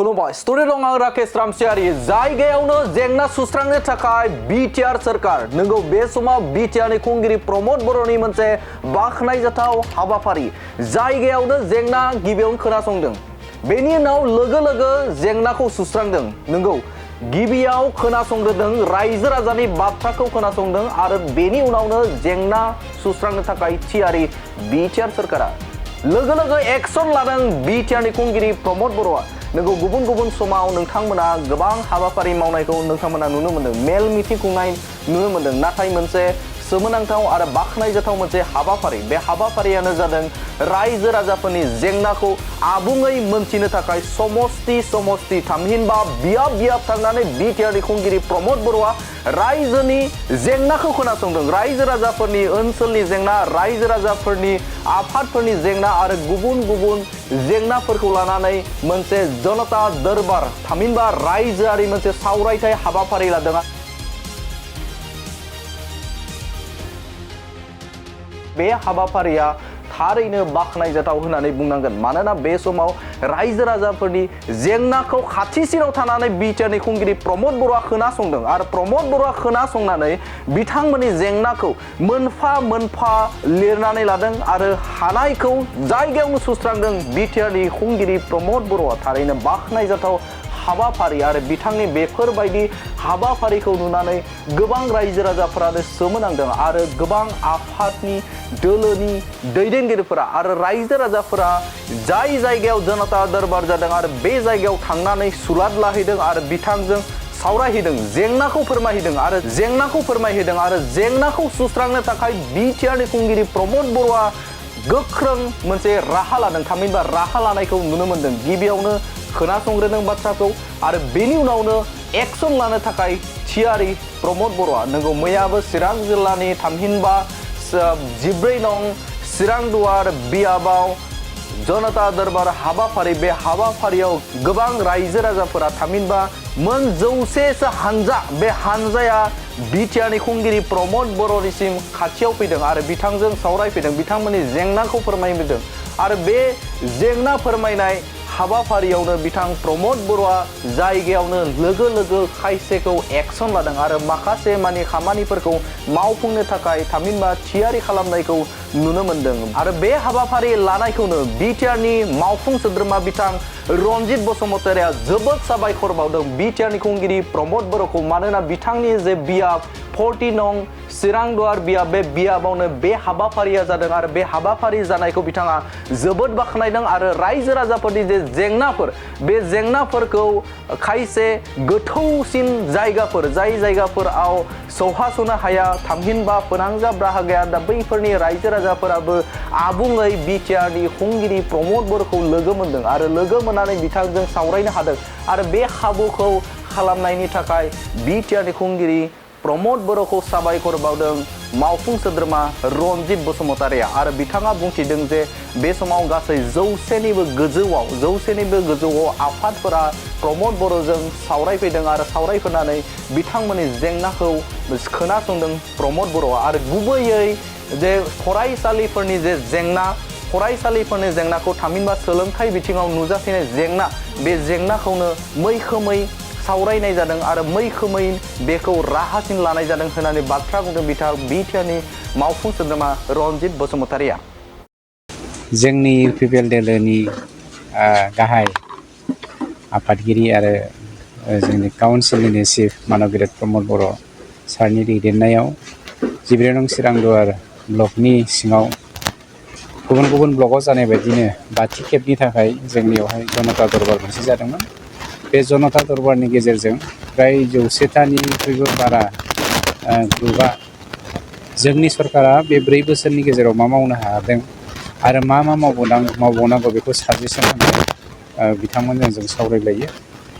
खुलुमबाय स्टुडिअ दं आं राकेश रामसियारि जायगायावनो जेंना सुस्रांनो थाखाय बिटिआर सरकार नंगौ बे समाव बिटिआरनि खुंगिरि प्रमद बर'नि मोनसे बाखनायजाथाव हाबाफारि जायगायावनो जेंना गिबियावनो खोनासंदों बेनि उनाव लोगो जेंनाखौ सुस्रांदों नंगौ गिबियाव खोनासंग्रोदों रायजो राजानि बाथ्राखौ खोनासंदों आरो बेनि उनावनो जेंना सुस्रांनो थाखाय थियारि बिटिआर सरकारा लोगो एक्शन लादों बिटिआरनि खुंगिरि प्रमद बर'आ नोंगौ गुबुन समाव नोंथांमोना गोबां हाबाफारि मावनायखौ नोंथांमोना नुनो मोन्दों मेल मिटिं खुंनाय नुनो मोन्दों नाथाय मोनसे सोमोनांथाव आरो बाखनायजाथाव मोनसे हाबाफारि बे हाबाफारियानो जादों रायजो राजाफोरनि जेंनाखौ आबुङै मोनथिनो थाखाय समस्ति थामहिनबा बियाब थांनानै बिटिआरनि खुंगिरि प्रमद बर'आ रायजोनि जेंनाखौ खोनासंदों रायजो राजाफोरनि ओनसोलनि जेंना रायजो राजाफोरनि आफादफोरनि जेंना आरो गुबुन जेंनाफोरखौ लानानै मोनसे जनता दरबार थामहिनबा रायजोआरि मोनसे सावरायथाय हाबाफारि लादों बे हाबाफारिया थारैनो बाखनायजाथाव होननानै बुंनांगोन मानोना बे समाव रायजो राजाफोरनि जेंनाखौ खाथिसिनाव थानानै बिटिआरनि खुंगिरि प्रमद बर'आ खोनासंदों आरो प्रमद बर'आ खोनासंनानै बिथांमोननि जेंनाखौ मोनफा लिरनानै लादों आरो हानायखौ जायगायावनो सुस्रांदों बिटिआरनि खुंगिरि प्रमद बर'आ थारैनो बाखनायजाथाव हाबाफारि आरो बिथांनि बेफोरबायदि हाबाफारिखौ नुनानै गोबां रायजो राजाफोरानो सोमोनांदों आरो गोबां आफादनि दोलोनि दैदेनगिरिफोरा आरो रायजो राजाफोरा जाय जायगायाव जनता दरबार जादों आरो बे जायगायाव थांनानै सुलाद लाहैदों आरो बिथांजों सावरायहैदों जेंनाखौ फोरमायहैदों आरो जेंनाखौ सुस्रांनो थाखाय बिटिआरनि खुंगिरि प्रमद बर'आ गोख्रों मोनसे राहा लादों थामहिनबा राहा लानायखौ नुनो मोन्दों गिबियावनो खोनासंग्रोदों बाथ्राखौ आरो बेनि उनावनो एक्शन लानो थाखाय थियारि प्रमद बर'आ नंगौ मैयाबो चिरां जिल्लानि थामहिनबा 14 नं चिरां दुवार बियाबाव जनता दरबार हाबाफारि बे हाबाफारियाव गोबां रायजो राजाफोरा थामहिनबा मोन 100सो हानजा बे हानजाया बिटिआरनि खुंगिरि प्रमद बर'निसिम खाथियाव फैदों आरो बिथांजों सावरायफैदों बिथांमोननि जेंनाखौ फोरमायदों आरो बे जेंना फोरमायनाय हाबाफारियावनो बिथां प्रमद बर'आ जायगायावनो लोगो खायसेखौ एक्शन लादों आरो माखासे माने खामानिफोरखौ मावफुंनो थाखाय थामहिनबा थियारि खालामनायखौ नुनो मोन्दों आरो बे हाबाफारि लानायखौनो बिटिआरनि मावफुं सोद्रोमा बिथां रनजित बसुमतारिया जोबोद साबायखर बावदों बिटिआरनि खुंगिरि प्रमद बर'खौ मानोना बिथांनि जे बियाब 40 नं चिरां दुवार बियाब बे बियाबावनो बे हाबाफारिया जादों आरो बे हाबाफारि जानायखौ बिथाङा जोबोद बाख्नायदों आरो रायजो राजाफोरनि जे जेंनाफोर बे जेंनाफोरखौ खायसे गोथौसिन जायगाफोर जाय जायगाफोराव सौहासनो हाया थामहिनबा फोनांजाब राहा गैया दा बैफोरनि रायजो राजाफोराबो आबुङै बिटिआरनि खुंगिरि प्रमद बर'खौ लोगो मोनदों आरो लोगो मोननानै बिथांजों सावरायनो हादों आरो बे खाबुखौ खालामनायनि थाखाय बिटिआरनि खुंगिरि प्रमद बर'खौ साबायखर बावदों मावफुं सोद्रोमा रनजित बसुमतारिया आरो बिथाङा बुंथिदों जे बे समाव गासै 100निबो गोजौआव आफादफोरा प्रमद बर'जों सावरायफैदों आरो सावरायफैनानै बिथांमोननि जेंनाखौ खोनासंदों प्रमद बर'आ आरो गुबैयै जे फरायसालिफोरनि जे फरायसालिफोरनि जेंनाखौ थामहिनबा सोलोंथाइ बिथिङाव नुजाथिनाय जेंना बे जेंनाखौनो मैखोमै सावरायनाय जादों आरो मैखोमै बेखौ राहासिन लानाय जादों होननानै बाथ्रा बुंदों बिटिआरनि मावफुं सोद्रोमा रनजित बसुमतारिया जोंनि इउपिपिएल दोलोनि गाहाय आफादगिरि आरो जोंनि काउन्सिलनि चिफ मानगिरि प्रमद बर' सारनि दैदेननायाव 14 नं चिरां दुवार ब्लकनि सिङाव गुबुन ब्लकआव जानाय बायदिनो बाथि खेबनि थाखाय जोंनियावहाय जनता दरबार मोनसे जादोंमोन बे जनता दरबारनि गेजेरजों फ्राय 100थानिख्रुइबो बारा ग्रुपआ जोंनि सरकारा बे 4 बोसोरनि गेजेराव मा मावनो हादों आरो मा मावबावनांगौ बेखौ साजेसन होनो बिथांमोनजों जों सावरायलायो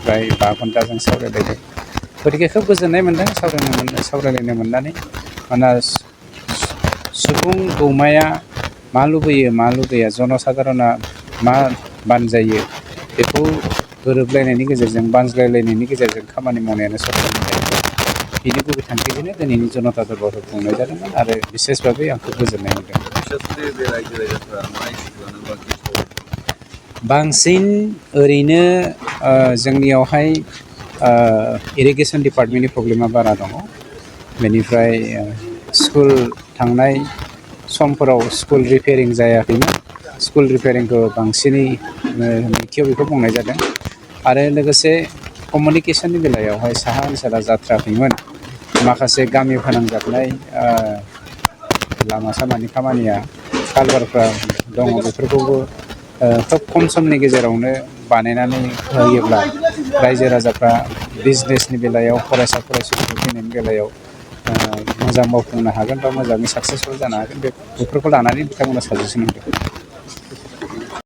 फ्राय 5 घन्टाजों सावरायलायदों गतिके खोब गोजोननाय मोन्दों सावरायलायनो मोननानै मानोना सुबुं गौमाया मा लुबैया जनसाधारना मा बानजायो बेखौ गोरोबलायनायनि गेजेरजों बानज्लायलायनायनि गेजेरजों खामानि मावनायानो सरकारनि दायित्व बिनि गुबै थांखिजोंनो दिनैनि जनता दरबारखौ खुंनाय जादोंमोन आरो बिसेसभाबै आं खोब गोजोननाय मोन्दों बांसिन ओरैनो जोंनियावहाय इरिगेसन डिपार्टमेन्टनि प्रब्लेमा बारा दङ बेनिफ्राय स्कुल थांनाय समफोराव स्कुल रिपेयारिं जायाखैमोन स्कुल रिपेयारिंखौ बांसिनै नैथियाव बेखौ बुंनाय जादों आरो लोगोसे कमिउनिकेसननि बेलायावहाय साहा ओनसोला जाथ्राखैमोन माखासे गामि फोनांजाबनाय लामा सामानि खामानिया कालभारफ्रा दङ बेफोरखौबो खोब खम समनि गेजेरावनो बानायनानै होयोब्ला रायजो राजाफ्रा बिजनेसनि बेलायाव फरायसा फरायसुलिफोर फैनायनि बेलायाव मोजां मावफुंनो हागोन बा मोजाङै साक्सेसफुल जानो हागोन बेफोरखौ लानानै बिथांमोना साजेसन होदों